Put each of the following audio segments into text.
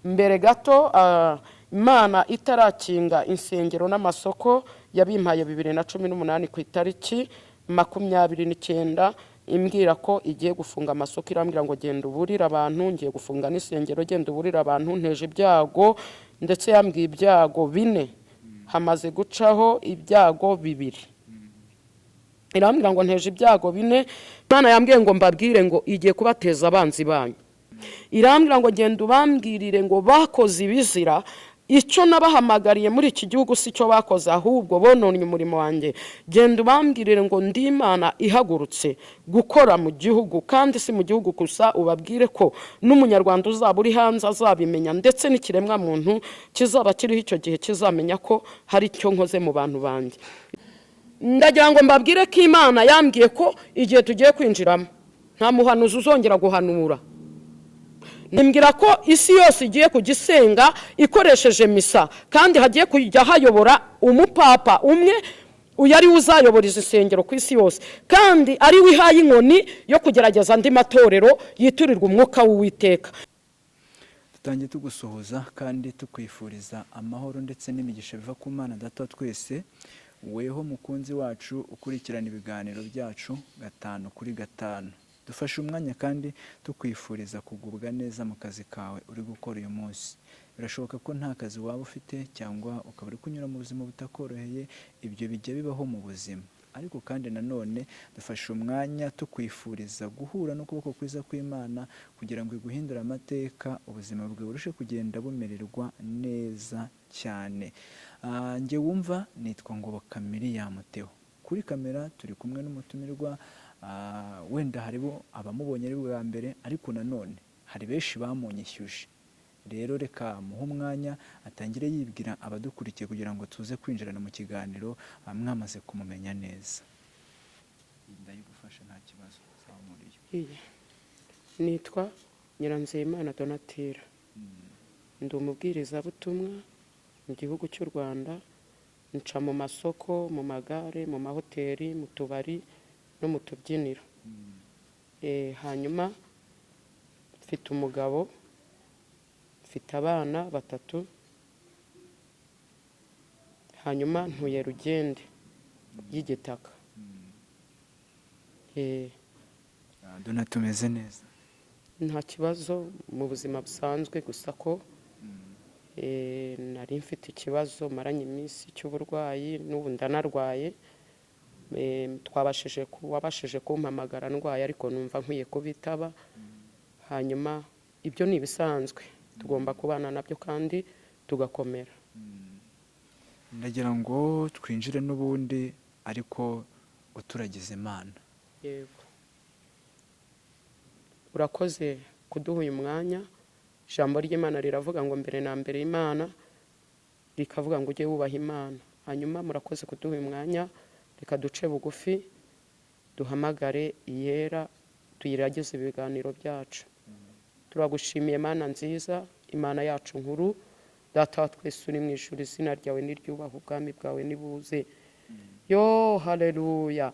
Mbere gato, Imana itarakinga insengero n'amasoko, yabimpaye 2018 ku itariki 29, imbwira ko igiye gufunga amasoko. Irambwira ngo: "Genda uburire abantu, ngiye gufunga n'insengero, genda uburire abantu, nteje ibyago." Ndetse yambwiye ibyago bine, hamaze gucaho ibyago bibiri. Irambwira ngo nteje ibyago bine. Imana yambwiye ngo mbabwire ngo igiye kubateza abanzi banyu. Irambwira ngo: "Genda ubambwirire ngo bakoze ibizira. Icyo nabahamagariye muri iki gihugu si cyo bakoze, ahubwo bononnye umurimo wanjye. Genda ubambwirire ngo ndi Imana ihagurutse gukora mu gihugu, kandi si mu gihugu gusa, ubabwire ko n'Umunyarwanda uzaba uri hanze azabimenya, ndetse n'ikiremwa muntu kizaba kiriho icyo gihe kizamenya ko hari icyo nkoze mu bantu banjye." Ndagira ngo mbabwire ko Imana yambwiye ko igihe tugiye kwinjiramo nta muhanuzi uzongera guhanura. Nimbwira ko isi yose igiye kujya isenga ikoresheje misa, kandi hagiye kujya hayobora umupapa umwe. Uyu ari we uzayobora izi nsengero ku isi yose, kandi ari we ihaye inkoni yo kugerageza andi matorero yiturirwa umwuka w'Uwiteka. Dutangiye tugusuhuza kandi tukwifuriza amahoro ndetse n'imigisha biva ku Mana Data wa twese. Weho mukunzi wacu ukurikirana ibiganiro byacu gatanu kuri gatanu, dufashe umwanya kandi tukwifuriza kugubwa neza mu kazi kawe uri gukora uyu munsi. Birashoboka ko nta kazi waba ufite cyangwa ukaba uri kunyura mu buzima butakoroheye, ibyo bijya bibaho mu buzima. Ariko kandi nanone dufashe umwanya tukwifuriza guhura n'ukuboko kwiza kw'Imana kugira ngo iguhindure amateka, ubuzima bwawe burushe kugenda bumererwa neza cyane. Njye wumva nitwa Ngoboka Miriam Theo. Kuri kamera turi kumwe n'umutumirwa, wenda haribo abamubonye ari bwa mbere, ariko nanone hari benshi bamunyishyuje. Rero reka muhe umwanya atangire yibwira abadukurikiye kugira ngo tuze kwinjirana mu kiganiro mwamaze kumumenya neza. Ndayigufasha, nta kibazo, zamuriye. Iyi. Nitwa Nyiranzeyimana Donatira, ndi umubwirizabutumwa mu gihugu cy'u Rwanda. Nca mu masoko, mu magare, mu mahoteli, mu tubari no mu tubyiniro. Hanyuma mfite umugabo, mfite abana batatu, hanyuma ntuye Rugende y'Igitaka. Dona, tumeze neza? Nta kibazo mu buzima busanzwe, gusa ko nari mfite ikibazo maranye iminsi cy'uburwayi, n'ubu ndanarwaye. Wabashije kumpamagara ndwaye, ariko numva nkwiye kubitaba. Hanyuma ibyo ni ibisanzwe, tugomba kubana nabyo kandi tugakomera. Ndagira ngo twinjire n'ubundi, ariko uturagize Imana. Yego, urakoze kuduha uyu mwanya. Ijambo ry'Imana riravuga ngo mbere na mbere Imana, rikavuga ngo ujye wubaha Imana. Hanyuma murakoze kuduha uyu mwanya. Reka duce bugufi, duhamagare Iyera, tuyiragize ibiganiro byacu. Turagushimiye Mana nziza, Imana yacu nkuru, Data wa twese uri mu ijuru, izina ryawe niryubahwe, ubwami bwawe nibuze. Yo haleluya!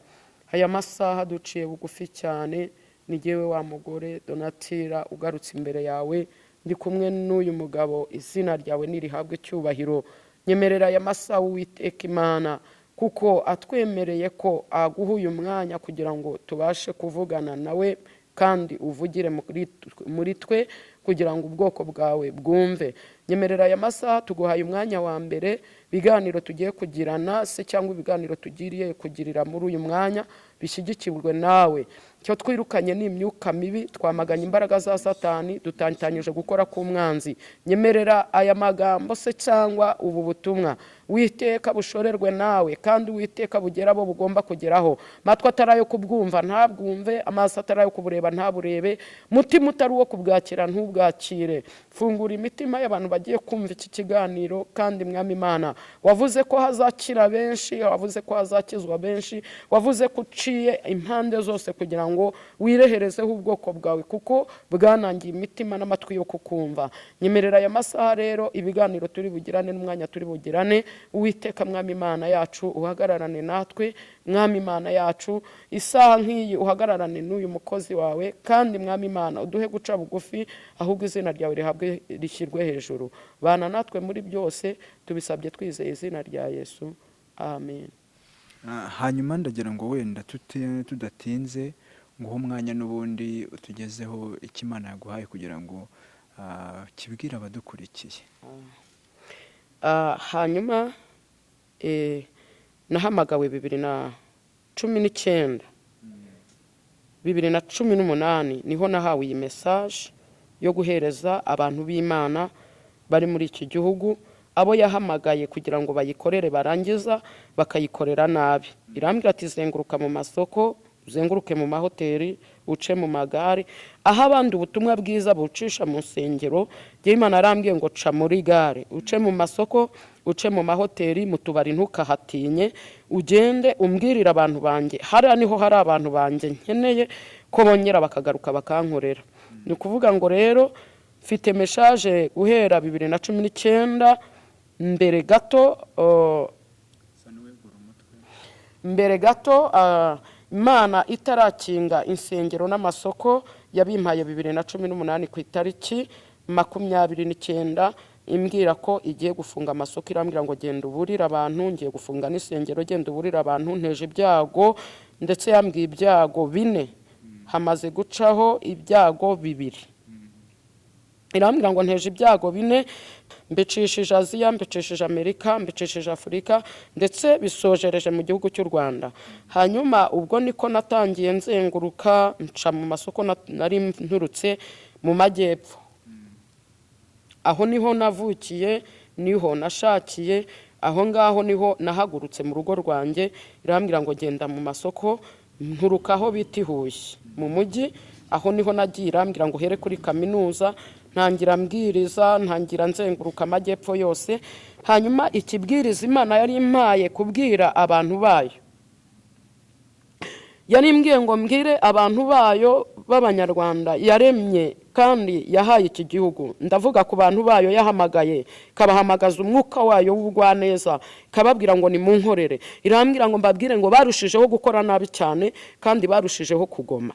Aya masaha duciye bugufi cyane. Ni jyewe wa mugore Donatira ugarutse imbere yawe, ndi kumwe n'uyu mugabo. Izina ryawe nirihabwe icyubahiro. Nyemerera aya masaha, Uwiteka Imana, kuko atwemereye ko aguha uyu mwanya kugira ngo tubashe kuvugana nawe, kandi uvugire muri twe kugira ngo ubwoko bwawe bwumve. Nyemerera aya masaha, tuguhaye umwanya wa mbere. Ibiganiro tugiye kugirana se cyangwa ibiganiro tugiriye kugirira muri uyu mwanya bishyigikirwe nawe. Icyo twirukanye ni imyuka mibi, twamaganye imbaraga za Satani, dutanganyije gukora k'umwanzi. Nyemerera aya magambo se cyangwa ubu butumwa, Witeka, bushorerwe nawe, kandi Uwiteka bugera abo bugomba kugeraho. Matwi atari ayo kubwumva ntabwumve, amaso atari ayo kubureba ntaburebe, mutima utari uwo kubwakira ntubwakire. Fungura imitima y'abantu bagiye kumva iki kiganiro. Kandi Mwami Imana, wavuze ko hazakira benshi, wavuze ko hazakizwa benshi, wavuze ko uciye Uciye impande zose kugira ngo wireherezeho ubwoko bwawe, kuko bwanangiye imitima n'amatwi yo kukumva. Nyemerera aya masaha rero, ibiganiro turi bugirane n'umwanya turi bugirane, Uwiteka Mwami Imana yacu, uhagararane natwe. Mwami Imana yacu, isaha nk'iyi uhagararane n'uyu mukozi wawe, kandi Mwami Imana, uduhe guca bugufi, ahubwo izina ryawe rihabwe rishyirwe hejuru. Bana natwe muri byose, tubisabye twizeye izina rya Yesu, amen. Hanyuma ndagira ngo wenda tudatinze nguhe umwanya n'ubundi utugezeho icyo Imana yaguhaye kugira ngo kibwire abadukurikiye. Hanyuma nahamagawe 2019, 2018 niho nahawe iyi message yo guhereza abantu b'Imana bari muri iki gihugu, abo yahamagaye kugira ngo bayikorere, barangiza bakayikorera nabi. Irambwira ati: "Zenguruka mu masoko, uzenguruke mu mahoteli, uce mu magare, aho abandi ubutumwa bwiza bucisha mu nsengero. Njyewe Imana yarambwiye ngo ca muri gare, uce mu masoko, uce mu mahoteli, mu tubari, ntukahatinye, ugende umbwirire abantu banjye. Hariya niho hari abantu banjye nkeneye ko bongera bakagaruka bakankorera." Ni ukuvuga ngo rero mfite message guhera 2019, mbere gato mbere gato Imana itarakinga insengero n'amasoko. Yabimpaye 2018 ku itariki 29, imbwira ko igiye gufunga amasoko. Irambwira ngo: "Genda uburire abantu, ngiye gufunga n'insengero, genda uburire abantu, nteje ibyago." Ndetse yambwiye ibyago bine, hamaze gucaho ibyago bibiri. Irambwira ngo: "Nteje ibyago bine, mbicishije Aziya, mbicishije Amerika, mbicishije Afurika, ndetse bisojereje mu gihugu cy'u Rwanda." Hanyuma ubwo niko natangiye nzenguruka, nca mu masoko. Nari nturutse mu majyepfo, aho niho navukiye, niho nashakiye, aho ngaho niho nahagurutse mu rugo rwanjye. Irambwira ngo: "Genda mu masoko." Nturuka aho bita i Huye mu mujyi, aho niho nagiye. Irambwira ngo: "Here kuri kaminuza." Ntangira mbwiriza, ntangira nzenguruka amajyepfo yose. Hanyuma ikibwiriza Imana yari impaye kubwira abantu bayo, yari imbwiye ngo mbwire abantu bayo b'Abanyarwanda yaremye kandi yahaye iki gihugu. Ndavuga ku bantu bayo yahamagaye, ikabahamagaza umwuka wayo w'ubugwaneza, ikababwira ngo nimunkorere. Irambwira ngo mbabwire ngo barushijeho gukora nabi cyane kandi barushijeho kugoma.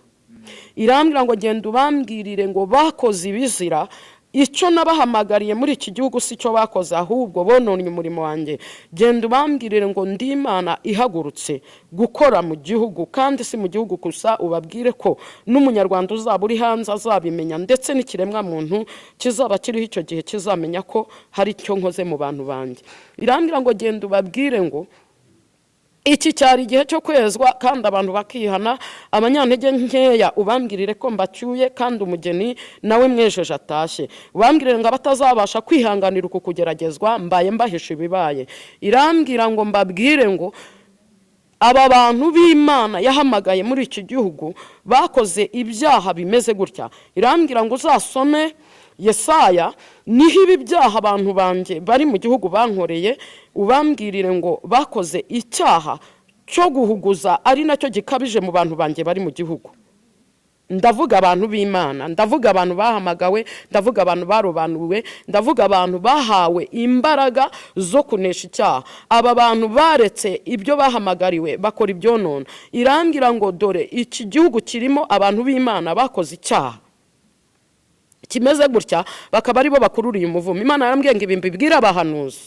Irambwira ngo: "Genda ubambwirire ngo bakoze ibizira. Icyo nabahamagariye muri iki gihugu si cyo bakoze, ahubwo bononnye umurimo wanjye. Genda ubambwirire ngo ndi Imana ihagurutse gukora mu gihugu, kandi si mu gihugu gusa, ubabwire ko n'Umunyarwanda uzaba uri hanze azabimenya, ndetse n'ikiremwamuntu kizaba kiriho icyo gihe kizamenya ko hari icyo nkoze mu bantu banjye." Irambwira ngo: "Genda ubabwire ngo iki cyari igihe cyo kwezwa kandi abantu bakihana. Abanyantege nkeya ubambwirire ko mbacyuye, kandi umugeni nawe mwejeje atashye. Ubambwirire ngo abatazabasha kwihanganira uku kugeragezwa, mbaye mbahisha ibibaye." Irambwira ngo mbabwire ngo aba bantu b'Imana yahamagaye muri iki gihugu bakoze ibyaha bimeze gutya. Irambwira ngo uzasome Yesaya, niho ibi byaha abantu banjye bari mu gihugu bankoreye. Ubambwirire ngo bakoze icyaha cyo guhuguza, ari nacyo gikabije mu bantu banjye bari mu gihugu. Ndavuga abantu b'Imana, ndavuga abantu bahamagawe, ndavuga abantu barobanuwe, ndavuga abantu bahawe imbaraga zo kunesha icyaha. Aba bantu baretse ibyo bahamagariwe, bakora ibyonona. Irambwira ngo dore iki gihugu kirimo abantu b'Imana bakoze icyaha kimeze gutya, bakaba aribo bakururiye umuvumo. Imana yarambwiye ngo ibi mbibwire abahanuzi,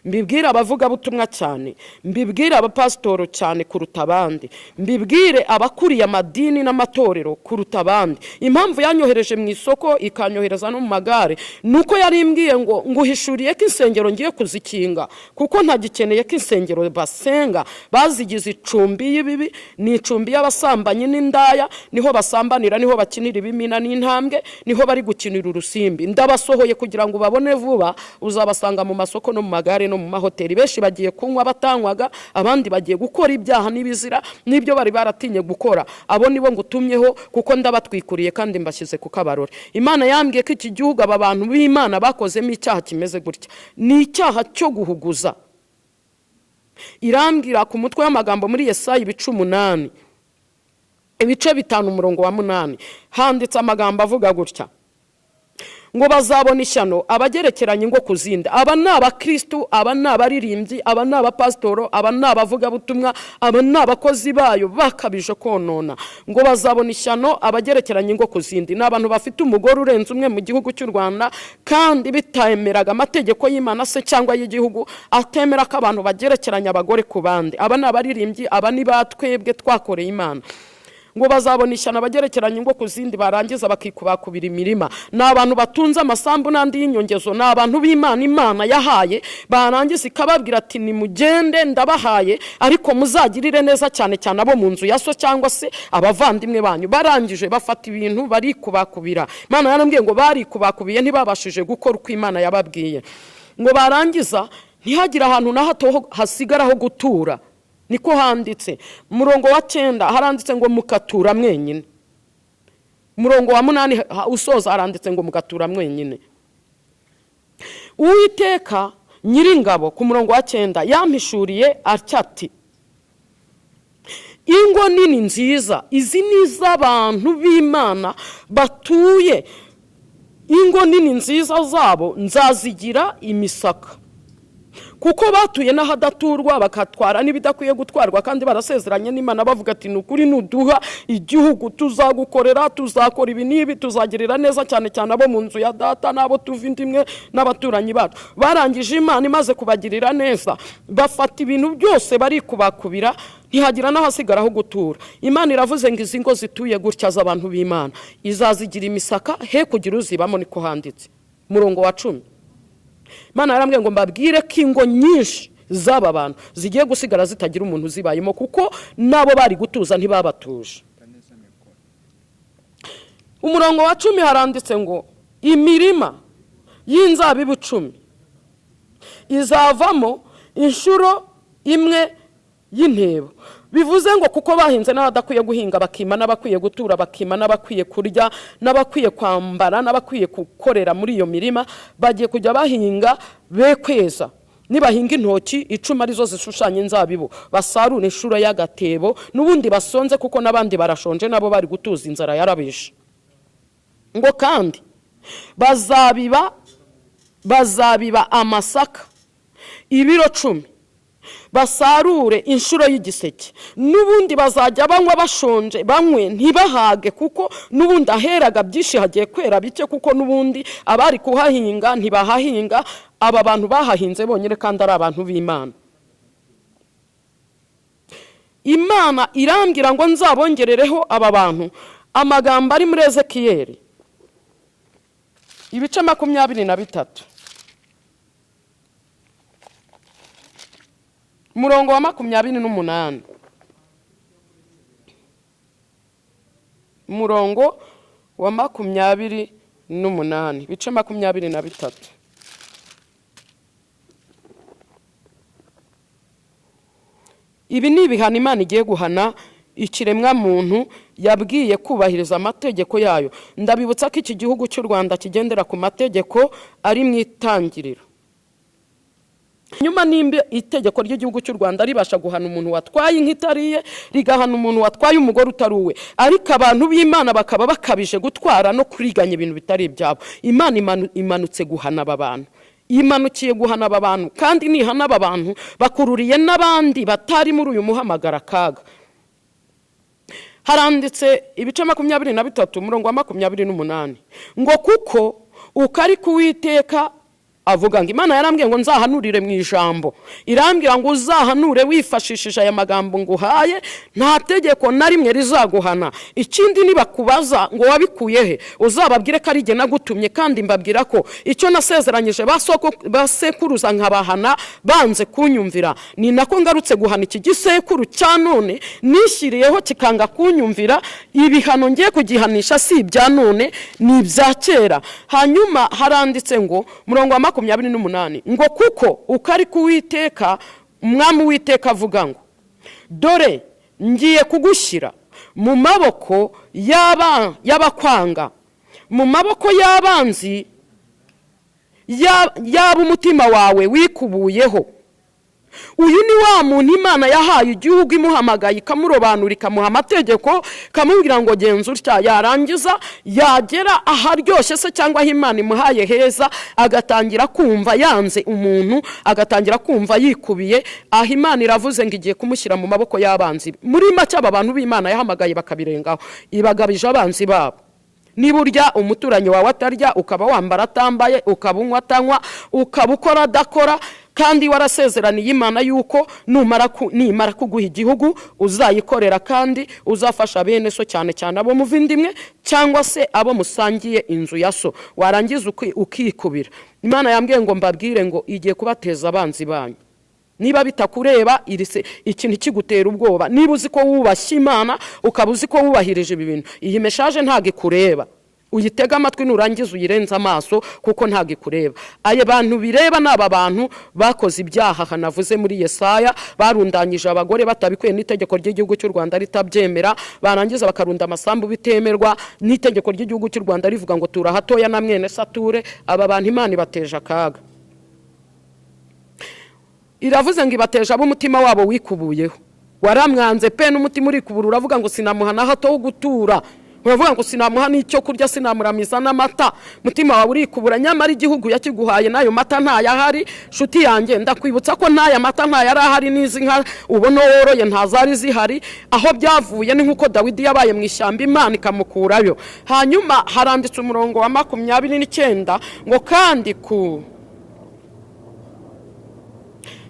mbibwire abavugabutumwa cyane, mbibwire abapasitoro cyane kuruta abandi, mbibwire abakuriye amadini n'amatorero kuruta abandi. Impamvu yanyohereje mu isoko, ikanyohereza no mu magare, ni uko yari imbwiye ngo nguhishuriye ko insengero ngiye kuzikinga, kuko ntagikeneye ko insengero basenga. Bazigize icumbi y'ibibi, ni icumbi y'abasambanyi n'indaya, niho basambanira, niho bakinira ibimina n'intambwe, niho bari gukinira urusimbi. Ndabasohoye kugira ngo babone vuba. Uzabasanga mu masoko no mu magare no mu mahoteli. Benshi bagiye kunywa batanywaga, abandi bagiye gukora ibyaha n'ibizira n'ibyo bari baratinye gukora. Abo nibo ngutumyeho, kuko ndabatwikuriye kandi mbashyize ku kabarore. Imana yambwiye ko iki gihugu aba bantu b'Imana bakozemo icyaha kimeze gutya, ni icyaha cyo guhuguza. Irambwira ku mutwe w'amagambo muri Yesaya ibice 8. Ibice 5 umurongo wa 8 handitse amagambo avuga gutya ngo bazabona ishyano abagerekeranye ingo ku zindi. Aba ni abakristu, aba ni abaririmbyi, aba ni abapasitoro, aba ni abavugabutumwa, aba ni abakozi bayo bakabije konona. Ngo bazabona ishyano abagerekeranye ingo ku zindi. Ni abantu bafite umugore urenze umwe mu gihugu cy'u Rwanda, kandi bitemeraga amategeko y'Imana se cyangwa y'igihugu, atemera ko abantu bagerekeranya abagore ku bandi. Aba ni abaririmbyi, aba ni batwebwe twakoreye Imana. Ngo bazabona ishyano abagerekeranye ingo ku zindi, barangiza bakikubakubira imirima. Ni abantu batunze amasambu n'andi y'inyongezo, ni abantu b'Imana Imana yahaye, barangiza ikababwira ati nimugende ndabahaye, ariko muzagirire neza cyane cyane abo mu nzu ya so cyangwa se abavandimwe banyu. Barangije bafata ibintu barikubakubira. Imana yarambwiye ngo barikubakubiye, ntibabashije gukora uko Imana yababwiye. Ngo barangiza ntihagire ahantu na hato hasigara ho gutura. Niko handitse. Murongo wa 9 haranditse ngo mukatura mwenyine. Murongo wa 8 usoza haranditse ngo mugatura mwenyine. Uwiteka Nyiringabo ku murongo wa 9 yampishuriye atya ati ingo nini nziza, izi ni iz'abantu b'Imana batuye, ingo nini nziza zabo nzazigira imisaka, kuko batuye n'ahadaturwa, bakatwara n'ibidakwiye gutwarwa, kandi barasezeranye n'Imana bavuga ati ni ukuri nuduha igihugu tuzagukorera, tuzakora ibi n'ibi, tuzagirira neza cyane cyane abo mu nzu ya data n'abo tuva inda imwe n'abaturanyi bacu. Barangije Imana imaze kubagirira neza, bafata ibintu byose barikubakubira, ntihagira n'ahasigara ho gutura. Imana iravuze ngo izi ngo zituye gutya z'abantu b'Imana izazigira imisaka, he kugira uzibamo. Niko handitse. Murongo wa 10, Imana yarambwiye ngo mbabwire ko ingo nyinshi z'aba bantu zigiye gusigara zitagira umuntu uzibayemo, kuko nabo bari gutuza ntibabatuje. Umurongo wa 10 haranditse ngo imirima y'inzabibu 10 izavamo inshuro imwe y'intebo. Bivuze ngo kuko bahinze n'abadakwiye guhinga, bakima n'abakwiye gutura, bakima n'abakwiye kurya n'abakwiye kwambara n'abakwiye gukorera muri iyo mirima, bagiye kujya bahinga be kweza. Nibahinga intoki 10 arizo zishushanya inzabibu, basarura inshuro y'agatebo, n'ubundi basonze, kuko n'abandi barashonje, nabo bari gutuza, inzara yarabishe. Ngo kandi bazabiba amasaka ibiro 10, basarure inshuro y'igiseke. N'ubundi bazajya banywa bashonje, banywe ntibahage, kuko n'ubundi aheraga byinshi hagiye kwera bike, kuko n'ubundi abari kuhahinga ntibahahinga, aba bantu bahahinze bonyine kandi ari abantu b'Imana. Imana irambwira ngo nzabongerereho aba bantu amagambo ari muri Ezekiyeli ibice 23 umurongo wa 28. Umurongo wa 28, ibice 23. Ibi ni ibihano Imana igiye guhana ikiremwa muntu yabwiye kubahiriza amategeko yayo. Ndabibutsa ko iki gihugu cy'u Rwanda kigendera ku mategeko ari mu itangiriro. Nyuma nimba itegeko ry'igihugu cy'u Rwanda ribasha guhana umuntu watwaye inka itariye, rigahana umuntu watwaye umugore utari uwe, ariko abantu b'Imana bakaba bakabije gutwara no kuriganya ibintu bitari ibyabo, Imana imanutse guhana aba bantu. Imanukiye guhana aba bantu, kandi nihana aba bantu bakururiye n'abandi batari muri uyu muhamagara akaga. Haranditse ibice 23 umurongo wa 28 ngo kuko ukari kuwiteka avuga ngo Imana yarambwiye ngo nzahanurire mu ijambo, irambwira ngo uzahanure wifashishije aya magambo nguhaye, nta tegeko na rimwe rizaguhana. Ikindi nibakubaza ngo wabikuye he, uzababwire ko ari jye nagutumye, kandi mbabwira ko icyo nasezeranyije basekuruza nkabahana banze kunyumvira, ni nako ngarutse guhana iki gisekuru cya none nishyiriyeho kikanga kunyumvira. Ibihano ngiye kugihanisha si ibya none, ni ibya kera. Hanyuma haranditse ngo murongo wa 28 ngo kuko ukari kuwiteka umwami Uwiteka avuga ngo dore ngiye kugushyira mu maboko y'abakwanga, mu maboko y'abanzi yaba umutima wawe wikubuyeho, Uyu ni wa muntu Imana yahaye igihugu, imuhamagaye, ikamurobanura, ikamuha amategeko, ikamubwira ngo genza utya. Yarangiza yagera aharyoshye se cyangwa aho Imana imuhaye heza, agatangira kumva yanze umuntu, agatangira kumva yikubiye. Aho Imana iravuze ngo igiye kumushyira mu maboko y'abanzi be. Muri make, aba bantu b'Imana yahamagaye bakabirengaho, ibagabije abanzi babo. Niba urya umuturanyi wawe atarya, ukaba wambara atambaye, ukaba unywa atanywa, ukaba ukora adakora, kandi warasezeraniye Imana yuko nimara kuguha igihugu uzayikorera kandi uzafasha bene so, cyane cyane abo muva indimwe cyangwa se abo musangiye inzu ya so, warangiza ukikubira. Imana yambwiye ngo mbabwire ngo igiye kubateza abanzi banyu. Niba bitakureba, iri se ikintu kigutera ubwoba? Niba uzi ko wubashye Imana, ukaba uzi ko wubahirije ibi bintu, iyi message ntabwo ikureba. Uyitege amatwi, nurangiza uyirenze amaso, kuko ntabwo ikureba. Aya bantu bireba ni aba bantu bakoze ibyaha hanavuze muri Yesaya, barundanyije abagore batabikwiye n'itegeko ry'igihugu cy'u Rwanda ritabyemera, barangiza bakarunda amasambu bitemerwa n'itegeko ry'igihugu cy'u Rwanda rivuga ngo tura hatoya na mwene sature. Aba bantu Imana ibateje akaga. Iravuze ngo ibateje ab'umutima wabo wikubuyeho. Waramwanze pe, n'umutima urikubura, uravuga ngo sinamuha na hato ho gutura, uravuga ngo sinamuha n'icyo kurya, sinamuramiza n'amata. Umutima wawe urikubura, nyamara igihugu yakiguhaye n'ayo mata ntayahari. Nshuti yanjye, ndakwibutsa ko n'aya mata ntayari ahari, n'izi nka ubona woroye ntazari zihari. Aho byavuye ni nk'uko Dawidi yabaye mu ishyamba, Imana ikamukurayo. Hanyuma haranditse umurongo wa 29 ngo kandi ku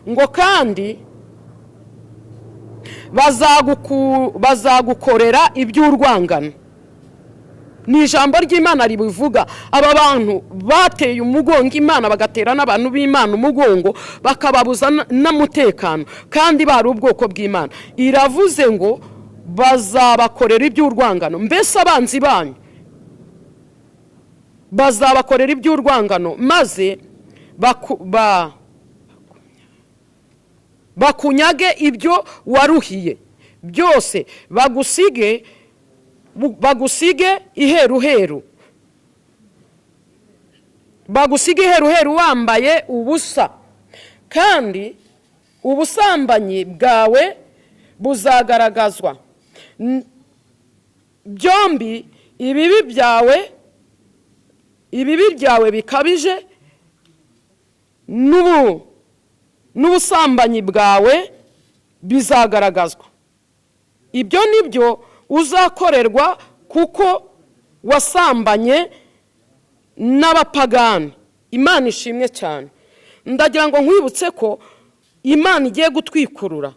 ngo kandi bazagukorera iby'urwangano. Ni ijambo ry'Imana ribivuga. Aba bantu bateye umugongo Imana, bagatera n'abantu b'Imana umugongo, bakababuza n'umutekano kandi bari ubwoko bw'Imana. Iravuze ngo bazabakorera iby'urwangano. Mbese abanzi banyu bazabakorera iby'urwangano, maze bakunyage ibyo waruhiye byose, bagusige iheruheru, bagusige iheruheru wambaye ubusa. Kandi ubusambanyi bwawe buzagaragazwa. Byombi ibibi byawe bikabije n'ubusambanyi bwawe bizagaragazwa. Ibyo ni byo uzakorerwa kuko wasambanye n'abapagani. Imana ishimwe cyane. Ndagira ngo nkwibutse ko Imana igiye gutwikurura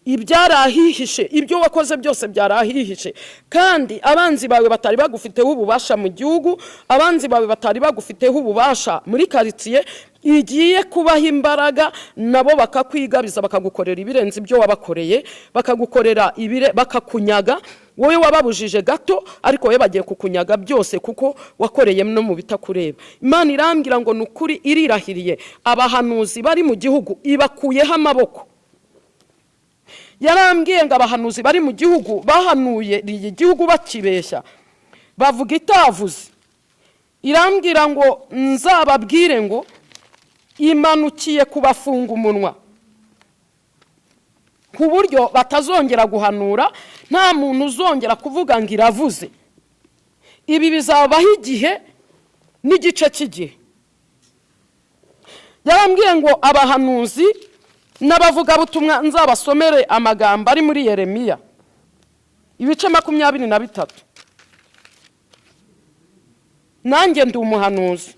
ibyari ahihishe. Ibyo wakoze byose byari ahihishe, kandi abanzi bawe batari bagufiteho ububasha mu gihugu, abanzi bawe batari bagufiteho ububasha muri karitsiye, igiye kubaha imbaraga nabo bakakwigabiza, bakagukorera ibirenze ibyo wabakoreye, bakagukorera ibire, bakakunyaga. Wowe wababujije gato, ariko wowe bagiye kukunyaga byose kuko wakoreye no mu bitakureba. Imana irambwira ngo ni ukuri irirahiriye, abahanuzi bari mu gihugu ibakuyeho amaboko. Yarambwiye ngo abahanuzi bari mu gihugu bahanuye iyi gihugu bakibeshya, bavuga itavuze. Irambwira ngo nzababwire ngo imanukiye kubafunga umunwa ku buryo batazongera guhanura, nta muntu uzongera kuvuga ngo iravuze. Ibi bizabaho igihe n'igice cy'igihe. Yarambwiye ngo abahanuzi n'abavugabutumwa nzabasomere amagambo ari muri Yeremiya ibice 23. Nanjye ndi umuhanuzi,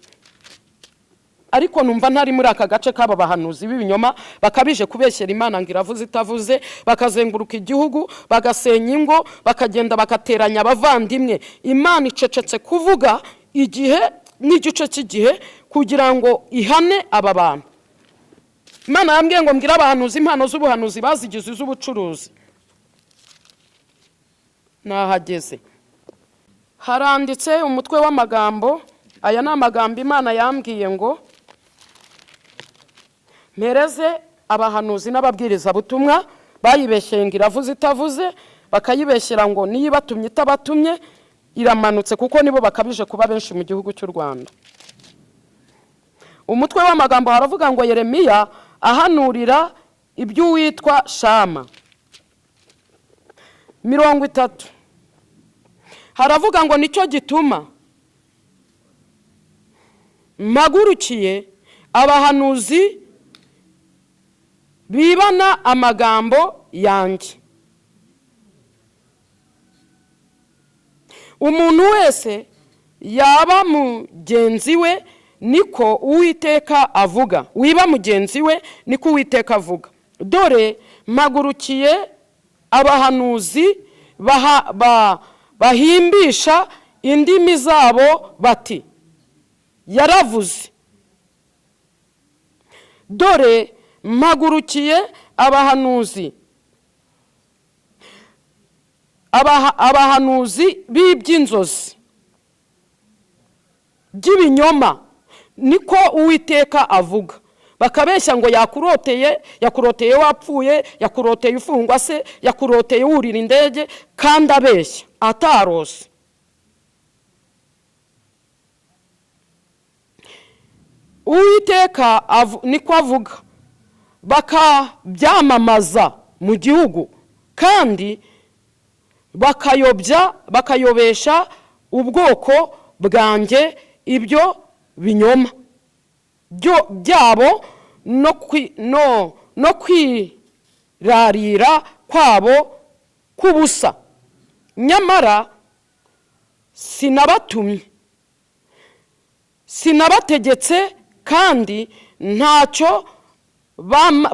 ariko numva ntari muri aka gace k'aba bahanuzi b'ibinyoma bakabije kubeshyera Imana ngo iravuze itavuze, bakazenguruka igihugu, bagasenya ingo, bakagenda bagateranya abavandimwe. Imana icecetse kuvuga igihe n'igice cy'igihe kugira ngo ihane aba bantu. Imana yambwiye ngo mbwire abahanuzi impano z'ubuhanuzi bazigize iz'ubucuruzi. Nahageze, haranditse umutwe w'amagambo. Aya ni amagambo Imana yambwiye ngo mpereze abahanuzi n'ababwirizabutumwa bayibeshyeye ngo iravuze itavuze, bakayibeshyera ngo niyo ibatumye itabatumye. Iramanutse kuko nibo bakabije kuba benshi mu gihugu cy'u Rwanda. Umutwe w'amagambo haravuga ngo Yeremiya Ahanurira iby'uwitwa Shama. 30 haravuga ngo: "Nicyo gituma mpagurukiye abahanuzi bibana amagambo yanjye, umuntu wese yaba mugenzi we, niko Uwiteka avuga." Wiba mugenzi we, niko Uwiteka avuga. "Dore mpagurukiye abahanuzi bahimbisha indimi zabo bati: 'Yaravuze.' Dore mpagurukiye abahanuzi b'iby'inzozi by'ibinyoma, niko Uwiteka avuga." Bakabeshya ngo yakuroteye, yakuroteye wapfuye, yakuroteye ufungwa se, yakuroteye wurira indege, kandi abeshya atarose. Uwiteka niko avuga. "Bakabyamamaza mu gihugu kandi bakayobya, bakayobesha ubwoko bwanjye ibyo binyoma byabo no kwirarira kwabo k'ubusa. Nyamara sinabatumye, sinabategetse, kandi ntacyo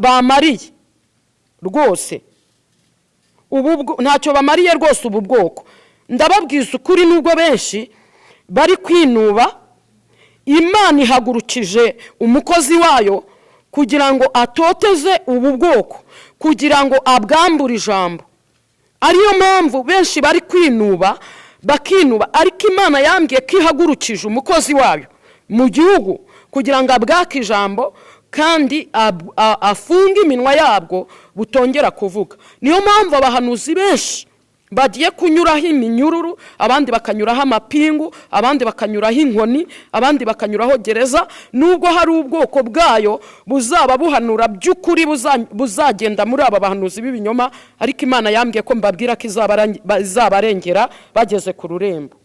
bamariye rwose ntacyo bamariye rwose ubu bwoko." Ndababwiza ukuri, nubwo benshi bari kwinuba, Imana ihagurukije umukozi wayo kugira ngo atoteze ubu bwoko, kugira ngo abwambure ijambo. Ariyo mpamvu benshi bari kwinuba, bakinuba, ariko Imana yambwiye ko ihagurukije umukozi wayo mu gihugu kugira ngo abwake ijambo kandi afunge iminwa yabwo butongera kuvuga. Niyo mpamvu abahanuzi benshi bagiye kunyuraho iminyururu, abandi bakanyuraho amapingu, abandi bakanyuraho inkoni, abandi bakanyuraho gereza. Nubwo hari ubwoko bwayo buzaba buhanura by'ukuri, buzagenda muri aba bahanuzi b'ibinyoma, ariko Imana yambwiye ko mbabwira ko izabarengera bageze ku rurembo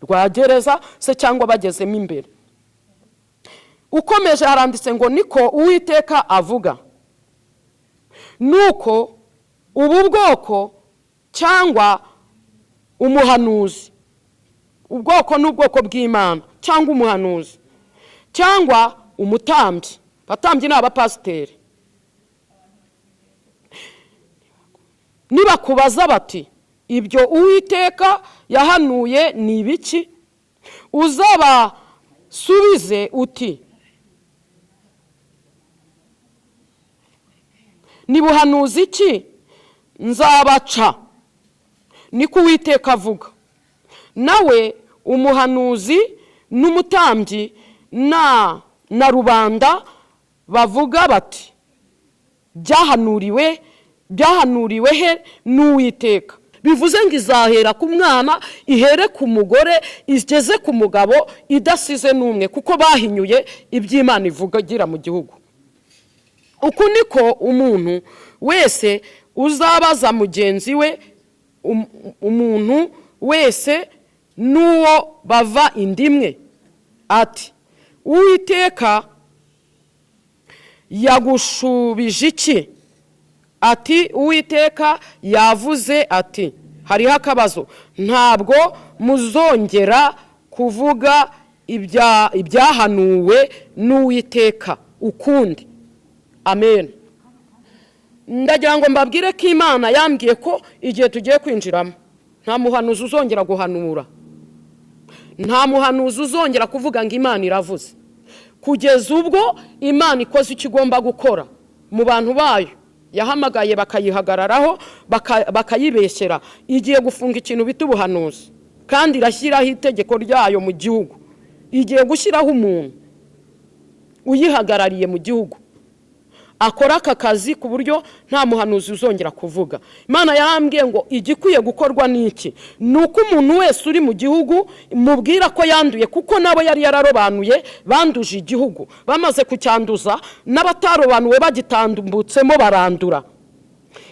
rwa gereza se cyangwa bagezemo imbere. Ukomeje haranditse ngo: "Niko Uwiteka avuga, nuko ubu bwoko cyangwa umuhanuzi," ubwoko ni ubwoko bw'Imana, "cyangwa umuhanuzi cyangwa umutambyi," abatambyi ni abapasiteri, "nibakubaza bati: 'Ibyo Uwiteka yahanuye ni ibiki?' Uzabasubize uti: 'Ni buhanuzi ki nzabaca?' Niko Uwiteka avuga. Nawe umuhanuzi n'umutambyi na rubanda bavuga bati: 'Byahanuriwe he n'Uwiteka?'" Bivuze ngo izahera ku mwana, ihere ku mugore, igeze ku mugabo, idasize n'umwe, kuko bahinyuye iby'Imana ivugira mu gihugu. "Uku niko umuntu wese uzabaza mugenzi we, umuntu wese n'uwo bava indimwe, ati: 'Uwiteka yagushubije iki?' Ati: 'Uwiteka yavuze ati: Hariho akabazo.' Ntabwo muzongera kuvuga ibyahanuwe n'Uwiteka ukundi." Amen. Ndagira ngo mbabwire ko Imana yambwiye ko igihe tugiye kwinjiramo nta muhanuzi uzongera guhanura, nta muhanuzi uzongera kuvuga ngo Imana iravuze, kugeza ubwo Imana ikoze icyo igomba gukora mu bantu bayo yahamagaye, bakayihagararaho, bakayibeshyera. Igiye gufunga ikintu bita ubuhanuzi kandi irashyiraho itegeko ryayo mu gihugu. Igiye gushyiraho umuntu uyihagarariye mu gihugu. Akora aka kazi ku buryo nta muhanuzi uzongera kuvuga. Imana yarambwiye ngo igikwiye gukorwa ni iki? Ni uko umuntu wese uri mu gihugu mubwira ko yanduye, kuko nabo yari yararobanuye banduje igihugu. Bamaze kucyanduza, n'abatarobanuwe bagitambutsemo barandura.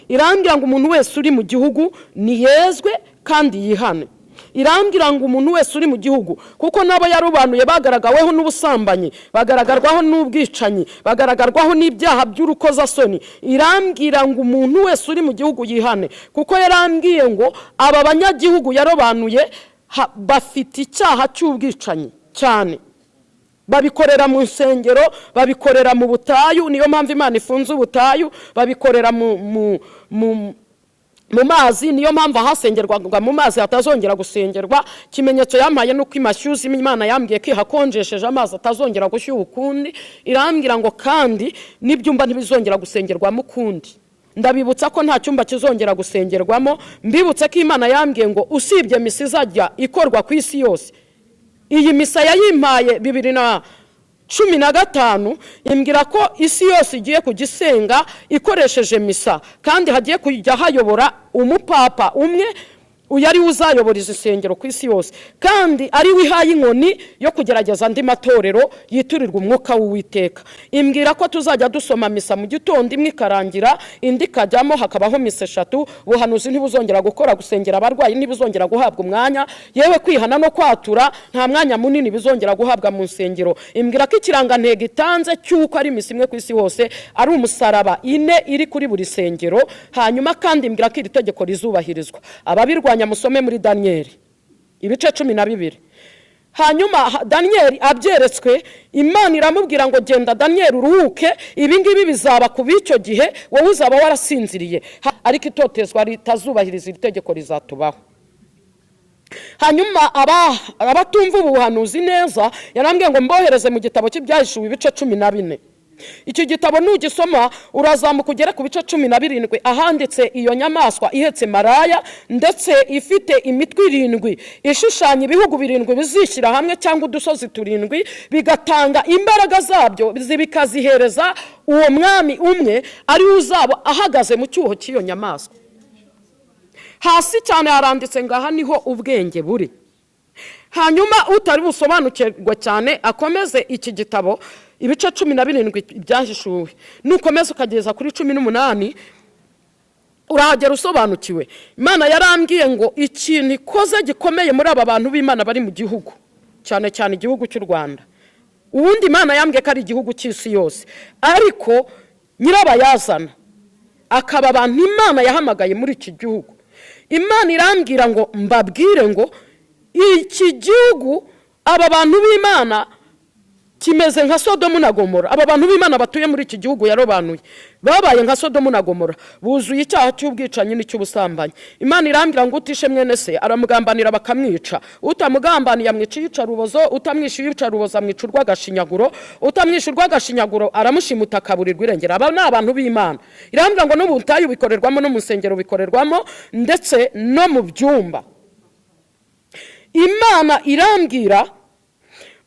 Irambwira ngo umuntu wese uri mu gihugu niyezwe kandi yihane. Irambwira ngo umuntu wese uri mu gihugu, kuko nabo yarobanuye bagaragaweho n'ubusambanyi, bagaragarwaho n'ubwicanyi, bagaragarwaho n'ibyaha by'urukozasoni. Irambwira ngo umuntu wese uri mu gihugu yihane, kuko yarambwiye ngo aba banyagihugu yarobanuye bafite icyaha cy'ubwicanyi cyane, babikorera mu nsengero, babikorera mu butayu. Niyo mpamvu Imana ifunze ubutayu. Babikorera mu mazi, niyo mpamvu ahasengerwaga mu mazi hatazongera gusengerwa. Ikimenyetso yampaye ni uko imashyuzi Imana yambwiye ko ihakonjesheje amazi atazongera gushyuha ukundi. Irambwira ngo kandi n'ibyumba ntibizongera gusengerwamo ukundi. Ndabibutsa ko nta cyumba kizongera gusengerwamo. Mbibutse ko Imana yambwiye ngo usibye misa izajya ikorwa ku isi yose. Iyi misa yayimpaye 2015, imbwira ko isi yose igiye kujya isenga ikoresheje misa, kandi hagiye kujya hayobora umupapa umwe. Uyu ari we uzayobora izi nsengero ku isi yose, kandi ari we ihaye inkoni yo kugerageza andi matorero yiturirwa umwuka w'Uwiteka. Imbwira ko tuzajya dusoma misa mu gitondo, imwe ikarangira indi ikajyamo, hakabaho misa eshatu. Ubuhanuzi ntibuzongera gukora, gusengera abarwayi ntibuzongera guhabwa umwanya, yewe kwihana no kwatura nta mwanya munini bizongera guhabwa mu nsengero. Imbwira ko ikirangantego itanze cy'uko ari misa imwe ku isi hose ari umusaraba ine iri kuri buri sengero. Hanyuma kandi imbwira ko iri tegeko rizubahirizwa. Ababirwanya, musome muri Daniyeli ibice 12. Hanyuma Daniyeli abyeretswe, Imana iramubwira ngo: "Genda Daniyeli, uruhuke, ibi ngibi bizaba ku b'icyo gihe, wowe uzaba warasinziriye." Ariko itotezwa ritazubahiriza iri tegeko rizatubaho. Hanyuma abatumva ubu buhanuzi neza, yarambwiye ngo mbohereze mu gitabo cy'Ibyahishuwe ibice 14. Iki gitabo nugisoma urazamuka ugere ku bice 17, ahanditse iyo nyamaswa ihetse maraya ndetse ifite imitwe irindwi ishushanya ibihugu birindwi bizishyira hamwe, cyangwa udusozi turindwi, bigatanga imbaraga zabyo bikazihereza uwo mwami umwe, ari we uzaba ahagaze mu cyuho cy'iyo nyamaswa. Hasi cyane haranditse ngo aha niho ubwenge buri. Hanyuma utari busobanukirwe cyane akomeze iki gitabo, ibice 17 byahishuwe. Nukomeza ukageza kuri 18, urahagera usobanukiwe. Imana yarambwiye ngo ikintu ikoze gikomeye muri aba bantu b'Imana bari mu gihugu, cyane cyane igihugu cy'u Rwanda. Ubundi Imana yambwiye ko ari igihugu cy'isi yose, ariko nyirabayazana akaba abantu Imana yahamagaye muri iki gihugu. Imana irambwira ngo mbabwire ngo iki gihugu, aba bantu b'Imana, kimeze nka Sodomu na Gomora. Aba bantu b'Imana batuye muri iki gihugu yarobanuye babaye nka Sodomu na Gomora, buzuye icyaha cy'ubwicanyi n'icy'ubusambanyi. Imana irambwira ngo utishe mwene se aramugambanira bakamwica, utamugambaniye amwica iyicarubozo, utamwishe iyicarubozo amwica urw'agashinyaguro, utamwishe urw'agashinyaguro aramushimuta akaburirwa irengero. Aba ni abantu b'Imana. Irambwira ngo no mu butayu bikorerwamo, no mu nsengero bikorerwamo, ndetse no mu byumba. Imana irambwira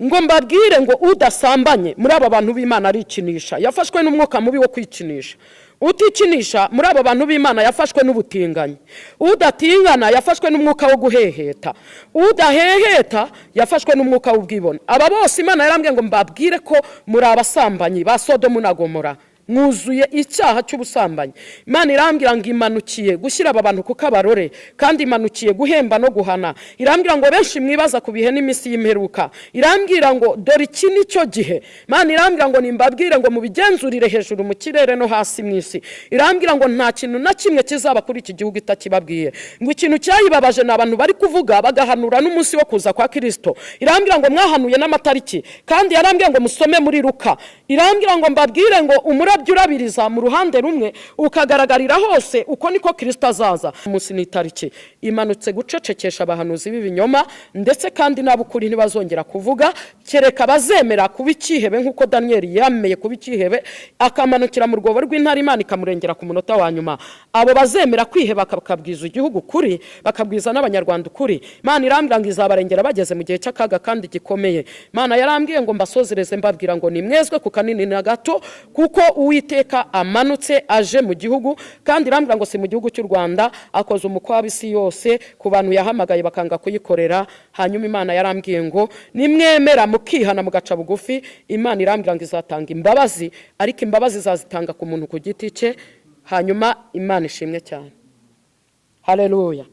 ngo mbabwire ngo udasambanye muri aba bantu b'Imana arikinisha, yafashwe n'umwuka mubi wo kwikinisha. Utikinisha muri aba bantu b'Imana yafashwe n'ubutinganyi. Udatingana yafashwe n'umwuka wo guheheta. Udaheheta yafashwe n'umwuka w'ubwibone. Aba bose Imana yarambwiye ngo mbabwire ko muri abasambanyi ba Sodomu na Gomora, mwuzuye icyaha cy'ubusambanyi. Imana irambwira ngo imanukiye gushyira aba bantu ku kabarore, kandi imanukiye guhemba no guhana. Irambwira ngo benshi mwibaza ku bihe n'iminsi y'imperuka, irambwira ngo dore iki ni cyo gihe. Imana irambwira ngo nimbabwire ngo mubigenzurire hejuru mu kirere no hasi mu isi. Irambwira ngo nta kintu na kimwe kizaba kuri iki gihugu itakibabwiye. Ngo ikintu cyayibabaje ni abantu bari kuvuga bagahanura n'umunsi wo kuza kwa Kirisito. Irambwira ngo mwahanuye n'amatariki, kandi yarambwiye ngo musome muri Ruka. Irambwira ngo mbabwire ngo umurabyo urabiriza mu ruhande rumwe ukagaragarira hose, uko niko Kirisito azaza umunsi n'itariki. Imanutse gucecekesha abahanuzi b'ibinyoma, ndetse kandi n'ab'ukuri ntibazongera kuvuga, kereka bazemera kuba icyihebe nk'uko Daniyeli yemeye kuba icyihebe akamanukira mu rwobo rw'intare, Imana ikamurengera ku munota wa nyuma. Abo bazemera kwiheba bakabwiza igihugu ukuri, bakabwiza n'Abanyarwanda ukuri, Imana irambwira ngo izabarengera bageze mu gihe cy'akaga kandi gikomeye. Imana yarambwiye ngo mbasozereze mbabwira ngo nimwezwe ku kanini na gato, kuko Uwiteka amanutse aje mu gihugu, kandi irambwira ngo si mu gihugu cy'u Rwanda, akoze umukwabo isi yose ku bantu yahamagaye bakanga kuyikorera. Hanyuma Imana yarambwiye ngo nimwemera mukihana mugaca bugufi, Imana irambwira ngo izatanga imbabazi, ariko imbabazi izazitanga ku muntu ku giti cye. Hanyuma Imana ishimwe cyane. Haleluya,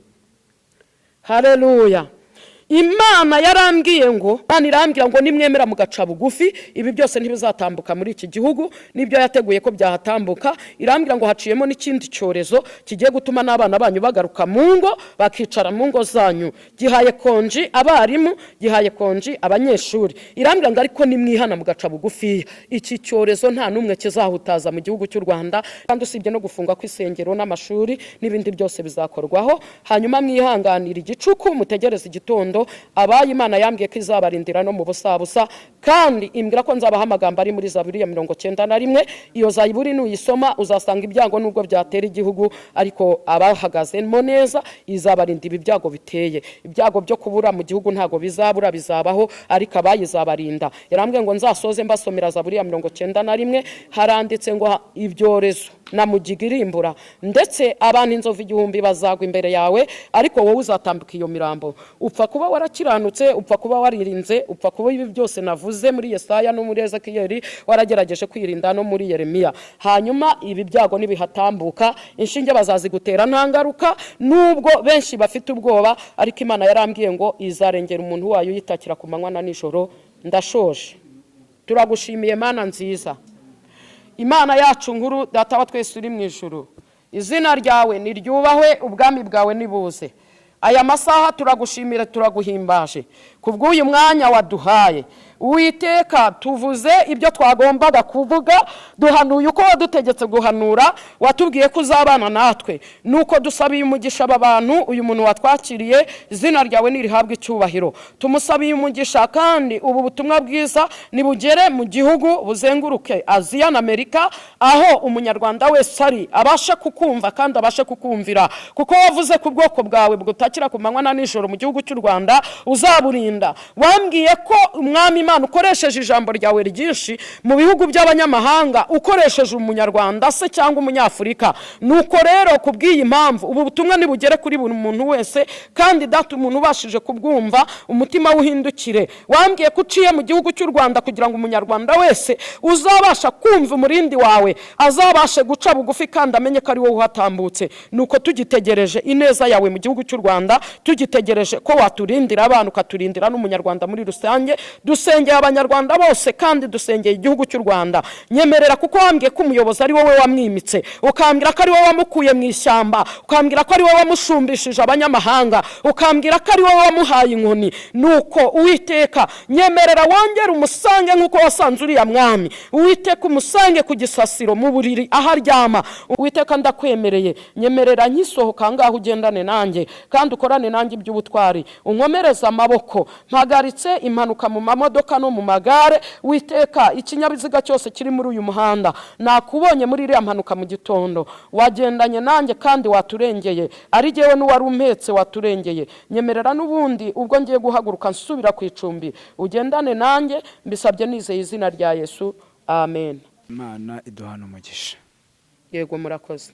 haleluya. Imana yarambwiye ngo, Imana irambwira ngo nimwemera mugaca bugufi, ibi byose ntibizatambuka muri iki gihugu n'ibyo yateguye ko byahatambuka. Irambwira ngo haciyemo n'ikindi cyorezo kigiye gutuma n'abana banyu bagaruka mu ngo, bakicara mu ngo zanyu. Gihaye konji abarimu, gihaye konji abanyeshuri. Irambwira ngo ariko nimwihana mugaca bugufiya, iki cyorezo nta n'umwe kizahutaza mu gihugu cy'u Rwanda. Kandi usibye no gufunga kw'isengero n'amashuri n'ibindi byose bizakorwaho. Hanyuma mwihanganira igicuku, mutegereze igitondo. Abaye Imana yambwiye ko izabarindira no mu busabusa, kandi imbwira ko nzabaha amagambo ari muri Zaburi ya 91. Iyo Zaburi nuyisoma uzasanga ibyago nubwo byatera igihugu, ariko abahagazemo neza izabarinda ibi byago biteye. Ibyago byo kubura mu gihugu ntabwo bizabura, bizabaho, ariko abayizabarinda. Yarambwiye ngo nzasoze mbasomera Zaburi ya 91. Haranditse ngo ibyorezo na mugiga irimbura, ndetse abantu inzovu 1000 bazagwa imbere yawe, ariko wowe uzatambuka iyo mirambo. Upfa kuba warakiranutse, upfa kuba waririnze, upfa kuba ibi byose navuze muri Yesaya no muri Ezekiyeli waragerageje kwirinda, no muri Yeremiya. Hanyuma ibi byago nibihatambuka, inshinge bazazigutera nta ngaruka. Nubwo benshi bafite ubwoba, ariko Imana yarambwiye ngo izarengera umuntu wayo uyitakira ku manywa na nijoro. Ndashoje. Turagushimiye Mana nziza, Imana yacu nkuru, Data wa twese uri mu ijuru. Izina ryawe niryubahwe, ubwami bwawe nibuze. Aya masaha turagushimira, turaguhimbaje ku bw'uyu mwanya waduhaye. Uwiteka, tuvuze ibyo twagombaga kuvuga, duhanuye uko wadutegetse guhanura. Watubwiye ko uzabana natwe, nuko dusabiye umugisha aba bantu, uyu muntu watwakiriye. Izina ryawe nirihabwe icyubahiro. Tumusabiye umugisha, kandi ubu butumwa bwiza nibugere mu gihugu, buzenguruke Aziya na Amerika, aho umunyarwanda wese ari abashe kukumva kandi abashe kukumvira, kuko wavuze ku bwoko bwawe bwutakira ku manywa na nijoro mu gihugu cy'u Rwanda uzaburinda. Wambwiye ko Umwami Imana ukoresheje ijambo ryawe ryinshi mu bihugu by'abanyamahanga, ukoresheje umunyarwanda se cyangwa umunyafurika. Nuko rero ku bw'iyi mpamvu ubu butumwa nibugere kuri buri muntu wese, kandi Data, umuntu ubashije kubwumva umutima w'uhindukire. Wambwiye ko uciye mu gihugu cy'u Rwanda kugira ngo umunyarwanda wese uzabasha kumva umurindi wawe azabashe guca bugufi kandi amenye ko ari wowe uhatambutse. Nuko tugitegereje ineza yawe mu gihugu cy'u Rwanda, tugitegereje ko waturindira abana, ukaturindira n'umunyarwanda muri rusange. Dusengeye abanyarwanda bose kandi dusengeye igihugu cy'u Rwanda. Nyemerera, kuko wambwiye ko umuyobozi ari wowe wamwimitse, ukambwira ko ari wowe wamukuye mu ishyamba, ukambwira ko ari wowe wamushumbishije abanyamahanga, ukambwira ko ari wowe wamuhaye inkoni. Nuko Uwiteka, nyemerera wongere umusange nk'uko wasanze uriya mwami. Uwiteka, umusange ku gisasiro, mu buriri aho aryama. Uwiteka, ndakwemereye, nyemerera nkisohoka ngaho ugendane nanjye kandi ukorane nanjye iby'ubutwari, unkomereze amaboko. Mpagaritse impanuka mu mamodoka no mu magare. Witeka, ikinyabiziga cyose kiri muri uyu muhanda, nakubonye muri iriya mpanuka mu gitondo, wagendanye nanjye kandi waturengeye, ari jyewe n'uwari umpetse waturengeye. Nyemerera n'ubundi ubwo ngiye guhaguruka nsubira ku icumbi, ugendane nanjye. Mbisabye nizeye izina rya Yesu, amen. Imana iduhana umugisha. Yego, murakoze.